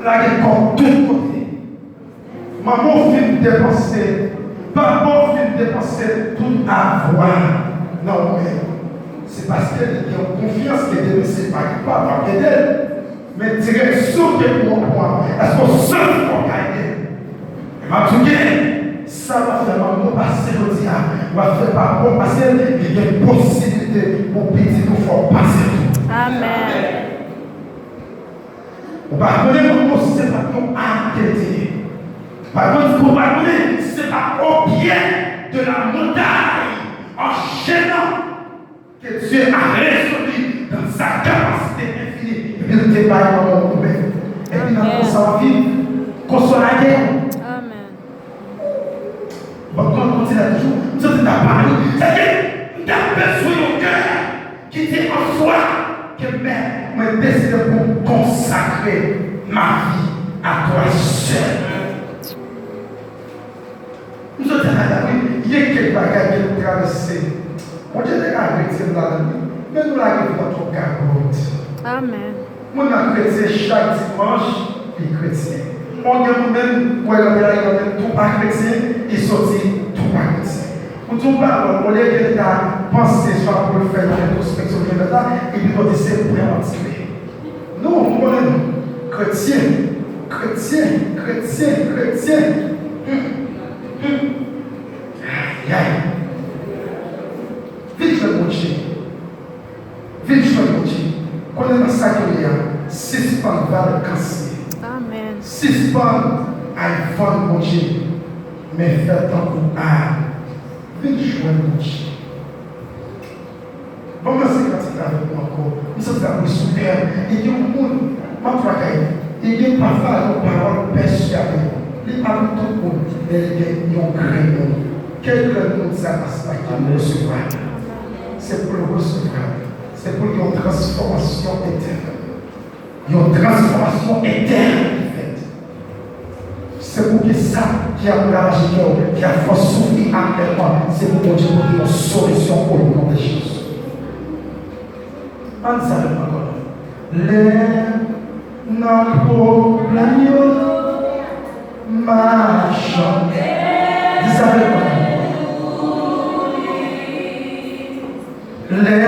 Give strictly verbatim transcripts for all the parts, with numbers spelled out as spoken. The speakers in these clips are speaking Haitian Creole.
Lage kò w tout kote. Manman w fin depanse, papa w fin depanse tout avwa nan ou menm. Se paske li gen yon konfyans ke demen se pa li, papa w ap ede l. Men direksyon ke pou w pran, èske w santi w ap ede l? M ap di w gen, sa w ap fè manman w pase jodi a, w ap fè papa w pase l, li gen posiblite pou pitit ou fè w pase tou. Amèn. Ou pa konnen manman w se pa t yon ak ke l te ye. Pa konnen, ou pa konnen se pa au pied de la montagne, en jeûnant, que Dieu a résolu dans sa capacité infinie, epi l te bay manman w ou menm. Epi nan konsa w ap viv, konsa w lage. Amèn. Bon, kon kontinè toujou, m santi m ta pale. Sèke m ta bezwen yon kè ki te an fwa ke mè, mwen deside pou m konsakre ma vie à toi seul. M sot ann Ayiti, wi, gen kèk bagay ke nou travèse. Bondye te ka retire m ladan l, wi. Men nou lage nou nan twòp gagòt. Amèn. Moun nan kretyen chak dimanch, li kretyen. Bon, gen moun menm, ou wè l antre la, li antre tou pa kretyen, li soti tou pa kretyen. Pou di w pawòl, olye ke li ta panse swa pou l fè yon entwospeksyon ke l fè la, li pito di se pwen an tire. Nou, nou konnen nou. Kretyen, kretyen, kretyen, kretyen. Hum, hum. Ayayay. Vin jwenn Bondye. Vin jwenn Bondye. Konnen nan sa ke w ye a, sispann vale kansi. Amèn. Sispann al vann Bondye. Men fè tankou a. Vin jwenn Bondye. Ban m lanse kantik la avèk nou ankò. M santi l ap ri sou kè m. E gen yon moun, m ap travay. E gen pafwa yon pawòl pèsyade. Li pa pou tout moun, men li gen yon grenn moun. Kèl grenn moun sa a, se pa ki moun resevwa. Se pou l resevwa. Se pou l gen yon transfòmasyon entènèl. Yon transfòmasyon entèn ki fèt. Se pou ke sa ki ap ravaje kè w, ki ap fè w soufri aktyèlman, se pou Bondye pote yon solisyon o non de Jezi. Ann di sa avèk mwen ankò. Lè nan pwoblèm yo, m ap chante. Di sa avèk mwen. Lè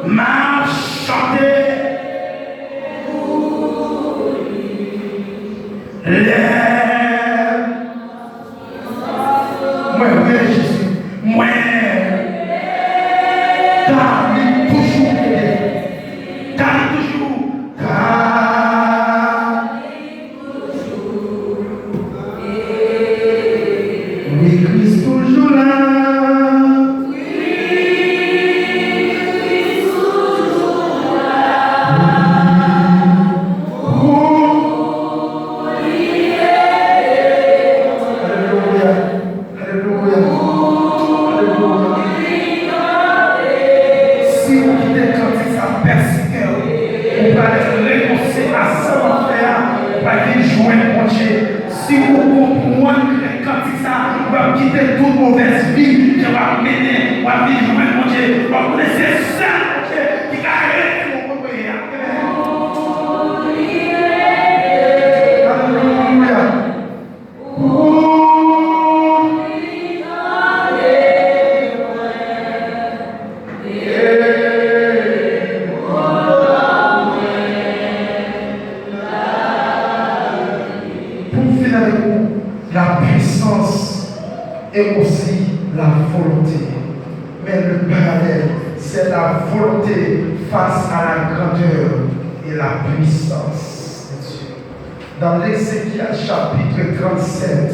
m ap chante, lè mwen rejisi, mwen, David toujou kenbe, David toujou, David. Wi, Kris toujou la. Wi, Kris toujou la. Wi. Alelouya. Alelouya. Alelouya. Si ou kite kantik sa pèsekite w, ou pral renonse a sa w ap fè a, ou pral vin jwenn Bondye. Si ou konprann kantik sa, w ap kite tout movèz vi ke w ap mennen, w ap vin jwenn Bondye. W ap konnen se sèl Bondye ki ka retire w kot ou ye a. Alelouya. Pou m fini avèk ou, la puissance et aussi la volonté. Mais le parallèle, c'est la volonté face à la grandeur et la puissance de Dieu. Dans Ézéchiel chapitre trannsenk,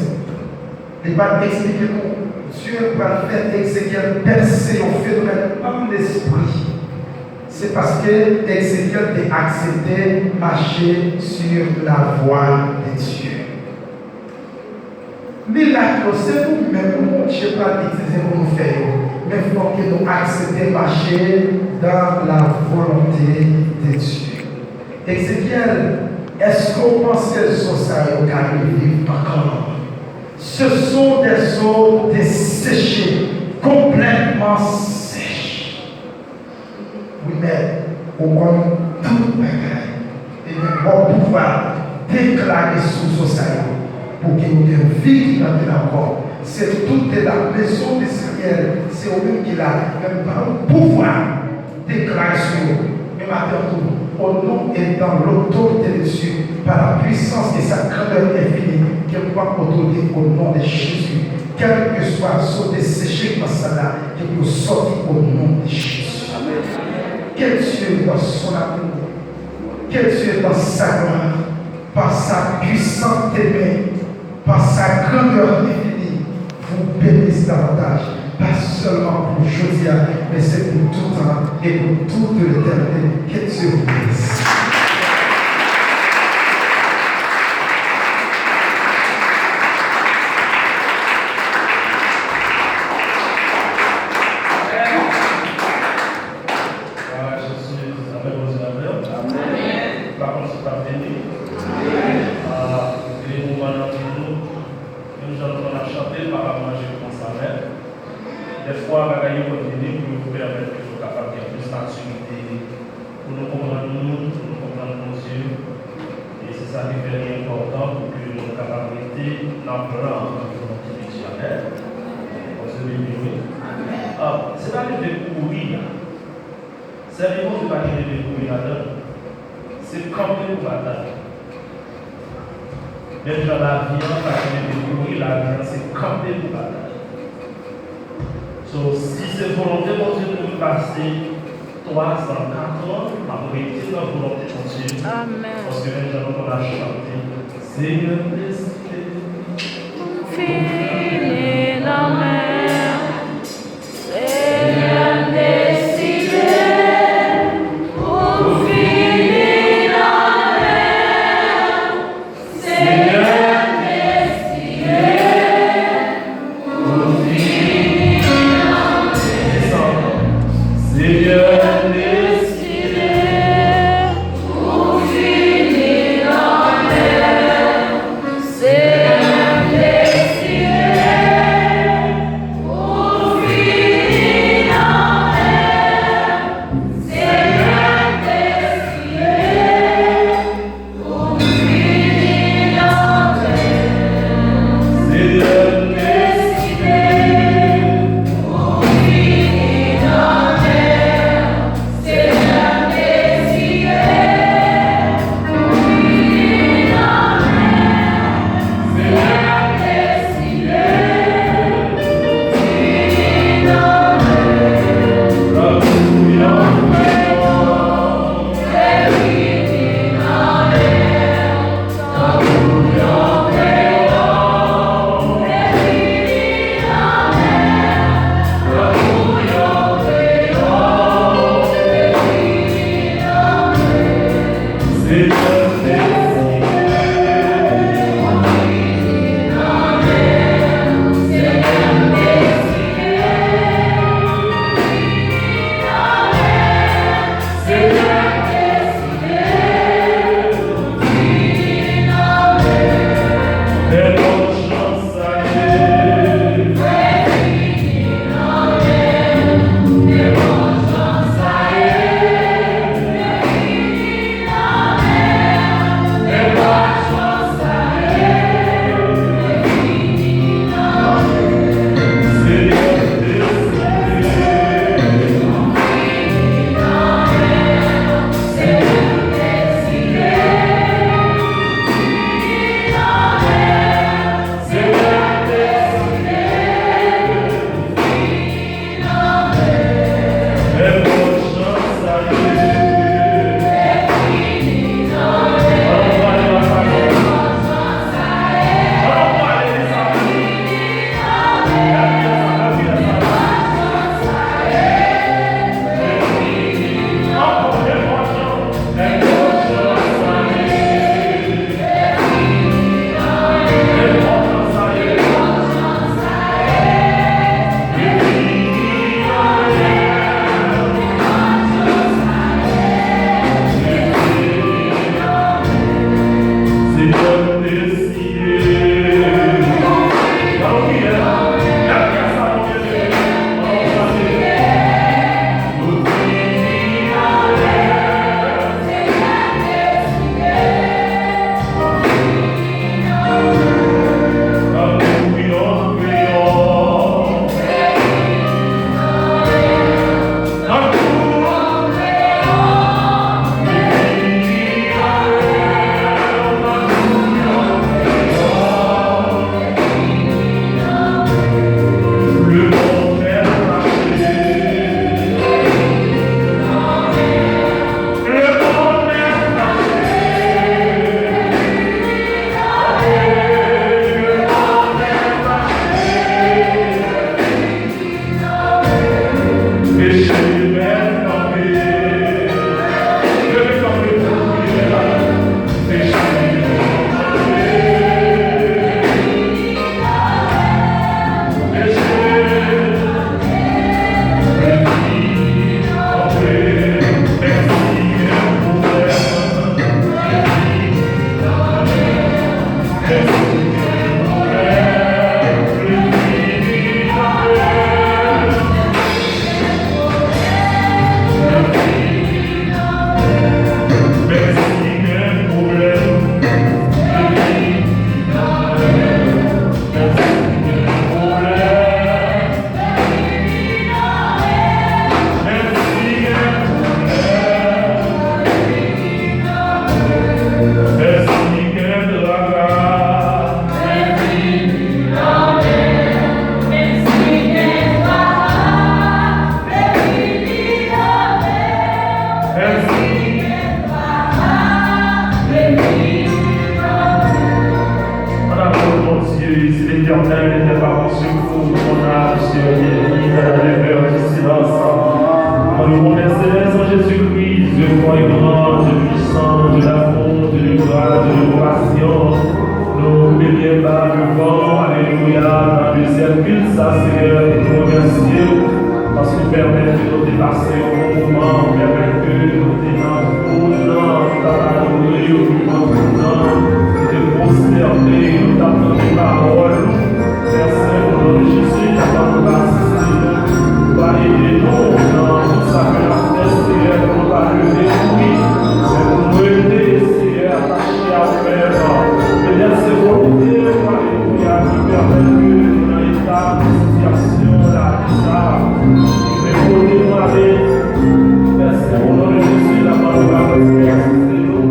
li pral eksplike nou, Dye pral fè Ezekyèl pèse yon fenomèn an lespri. Se paske Ezekyèl te aksepte mache sur la voie de Dieu. Mirak yo, se nou menm pou Bondye pral itilize pou nou fè yo. Men fòk ke nou aksepte mache dans la volonté de Dieu. Ezekyèl, èske w panse zo sa yo ka reviv ankò? Ce sont des eaux desséchées, complètement sèches. Wi, men, ou konn, tout bagay. Ebyen, ba w pouvwa deklare sou zo sa yo pou ke yo gen vi ki nan tè ankò. Se toute la maison d'Israël, se ou menm ki la, men m ba w pouvwa deklare sou yo. Men maten an tou, au nom et dans l'autorité de Dieu, par la puissance de sa grandeur infinie, ke m pran otorite au nom de Jésus. Kèlkeswa zo deseche nan sal la, ke pou yo sòti au nom de Jésus. Que Dieu dans son amour, que Dieu dans sa gloire, par sa puissante main, par sa grandeur infinie, vous bénisse davantage, pas seulement pour jodi a, mais c'est pour tout temps et pour toute l'éternité. Que Dieu vous bénisse. Amen. Jezi, amèn, Bondye avè w. Amen. Pa konn si w t ap vini. Amen. Ah, li moman nan vi nou. Menm jan nou konn ap chante, papa manje kòmanse avè. Dèfwa, bagay yo konn vini pou yo pèmèt ke nou kapab gen plis matirite, pou nou konprann nou, pou nou konprann Bondye. E se sa ki fè li enpòtan pou ke nou kapab rete nan plan ak volonte Bondye. Amen. Bondye beni nou, wi. Ah, se pa leve kouri la. Sèvi Bondye pa gen leve kouri ladan l. Se kanpe pou batay. Menm jan lavi an pa gen leve kouri, lavi an se kanpe pou batay. So, si se volonte Bondye pou m pase twa zan, kat an, m ap rete nan volonte Bondye. Amen. Paske menm jan nou konn ap chante, Senyè deside. Pou m fini nan men w. Senyè deside pou m fini nan men w. Senyè deside pou m fini nan men w. Senyè deside pou m fini nan men w. Senyè deside pou m fini nan men w. Senyè deside pou m fini nan men w. Senyè deside pou m fini nan men w. Senyè deside pou m fini nan men w. Senyè deside pou m fini nan men w. Tankou yon kreyon, fini nan men w. Devan w, alelouya, nan dezyèm kilt sa, Senyè, nou remèsye w, paske w pèmèt ke nou te pase yon bon moman, w pèmèt ke nou te nan twòn nan, nou t ap adore w, devan twòn nan, nou te pwostène, nou t ap tande pawòl ou. Pè Sen, o non de Jezi, kapab nou asiste nou, ou va ede nou nan tout sa ke n ap fè, Senyè, pou nou pa leve kouri, men pou nou rete, Senyè, atache a ou menm. Petèt se volonte ou, alelouya, ki pèmèt ke nou nan eta, nan sitiyasyon, lavi sa a. Men kote nou ale, Pè Sen, o non de Jezi, n ap mande w va kontinye asiste nou.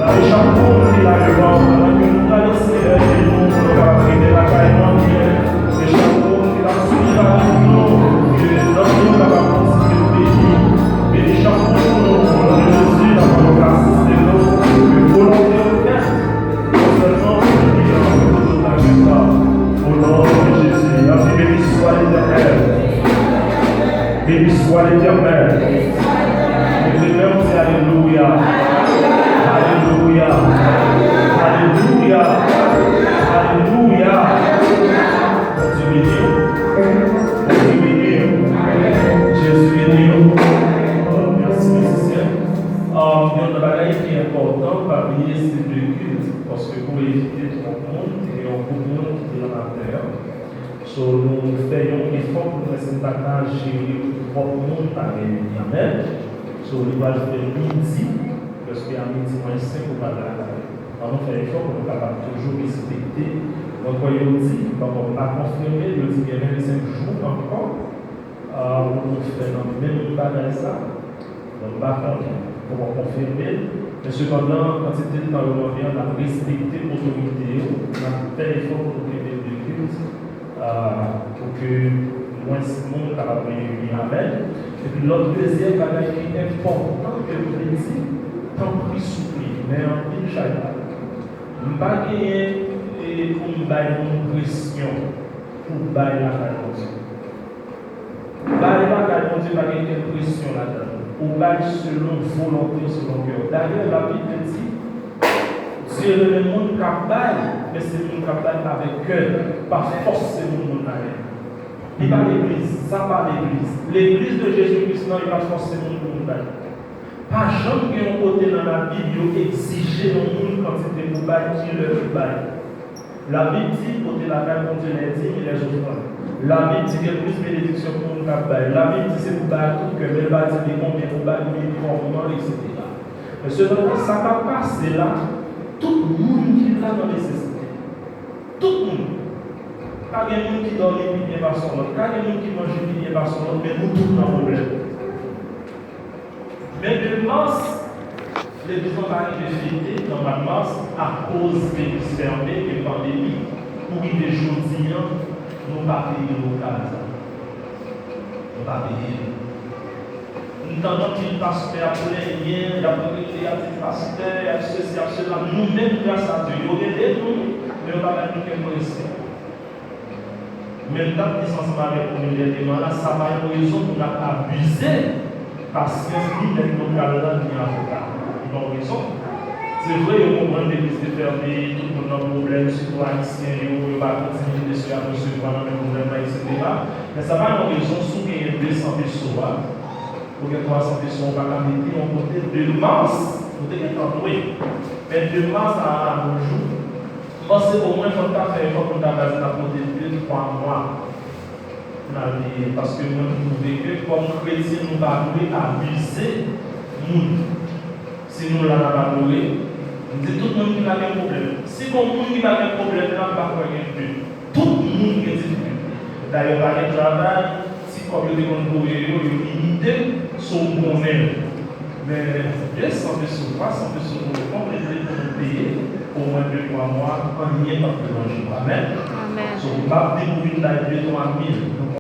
Lavi chak moun ki la devan, pandan ke nou prale, Senyè, ede nou pou nou kapab rive lakay nou an byen. E chak moun ki t ap swiv avèk nou, ke nanm yo kapab kontinye beni. Beni chak moun, o non de Jezi, nan mwen yo ka asiste nou. Ke volonte w fèt, non sèlman pou peyi an, men pou tout lavi sa. O non de Jezi, n ap di, beni swa Letènèl. Beni swa Letènèl. Leve men w, di alelouya. Alelouya. Alelouya. Alelouya. Bondye beni w. Bondye beni w. Jezi beni w. Mèsi, mèsi, Senyè. Um, yon nan bagay ki enpòtan, pa bliye se de kilt, paske pou evite twòp moun, te gen yon gwoup moun ki te nan maten an. So, nou fè yon efò pou nou wè si nou pa ka jere pou twòp moun pa gen vini. Amèn. So, li pral fè midi, prèske a midi mwens senk ou pral lakay. Ann nou fè efò pou nou kapab toujou respekte. Mwen kwè yo di, m poko pa konfime, yo di gen vennsenk jou ankò, ah, pou nou fè nan menm bagay sa. Bon, m pa konnen, m poko konfime l, men sepandan, kantite tan yo mande an, n ap respekte otorite yo, n ap fè efò pou nou kenbe de kilt, ah, pou ke mwens moun kapab reyini. Amèn. Epi lòt dezyèm bagay ki enpòtan ke m vle di, tanpri souple, men anpil chay la. M pa genyen, e, pou m bay moun presyon pou bay lakay Bondye. Bay lakay Bondye pa gen okenn presyon ladan l. Ou bay selon volonte w, selon kè w. Dayè, Labib te di, Dye renmen moun k ap bay, men se moun k ap bay avèk kè, pa fòse moun, moun bay. Li pa legliz, sa pa legliz. Legliz de Jezi Kris lan, li pa fòse moun pou moun bay. Pa janm gen yon kote nan Labib yo egzije yon moun kantite pou bay, kilè pou bay. Labib di, pote lakay Bondye les dîmes et les offrandes. Labib di gen plis benediksyon pou moun k ap bay. Labib di se pou bay ak tout kè, men l pa di de konbyen pou bay, men kòman, etsetera. Men sepandan, sa k ap pase la, tout moun ki la nan nesesite. Tout moun. Ka gen moun ki dòmi pi byen pase yon lòt. Ka gen moun ki manje pi byen pase yon lòt, men nou tout nan pwoblèm. Men de mas, legliz lan pa rive fete nan mwa mas akoz legliz fèmen, gen pandemi, pou rive jodi an, nou pa peye lokal sa. Nou pa peye l. M tande anpil pastè ap plenyen, y ap rele, y ap di pastè, y ap sesi, y ap sela. Nou menm, gras a Dye, yo rele nou, men yo pa bay nou okenn presyon. Men m t ap di sa ansanm avèk nou dènyèman la, sa pa yon rezon pou n ap abize pasyans ni lèt lokal la, ni avoka. Li pa yon rezon. Se vre, yo konprann legliz te fèmen, tout moun nan pwoblèm, sitou ayisyen yo, yo pa kontinye de se ap resevwa nan men gouvènman, etsetera. Men sa pa yon rezon si w genyen de san peso a, ou gen twa san peso, ou pa ka mete yon kote de mas, nou te gentan dwe. Men de mas a, a nos jours, m panse omwen fò n ta fè efò pou n ta gade n ap pote de, twa mwa pou n al peye. Paske mwen, m twouve ke kòm kretyen, nou pa dwe abize moun. Si nou la n ap adore, m di tout moun ki la gen pwoblèm. Si gon moun ki pa gen pwoblèm la, m pa kwè gen de. Tout moun gen difikilte. Dayè, pa gen travay, ti kòb yo te konn voye yo, yo limite, so w konnen. Men de san peso, twa san peso pou nou konplete pou nou peye omwen de twa mwa, anyen p ap deranje nou. Amèn? Amèn. So, m p ap di pou vin bay de twa mil.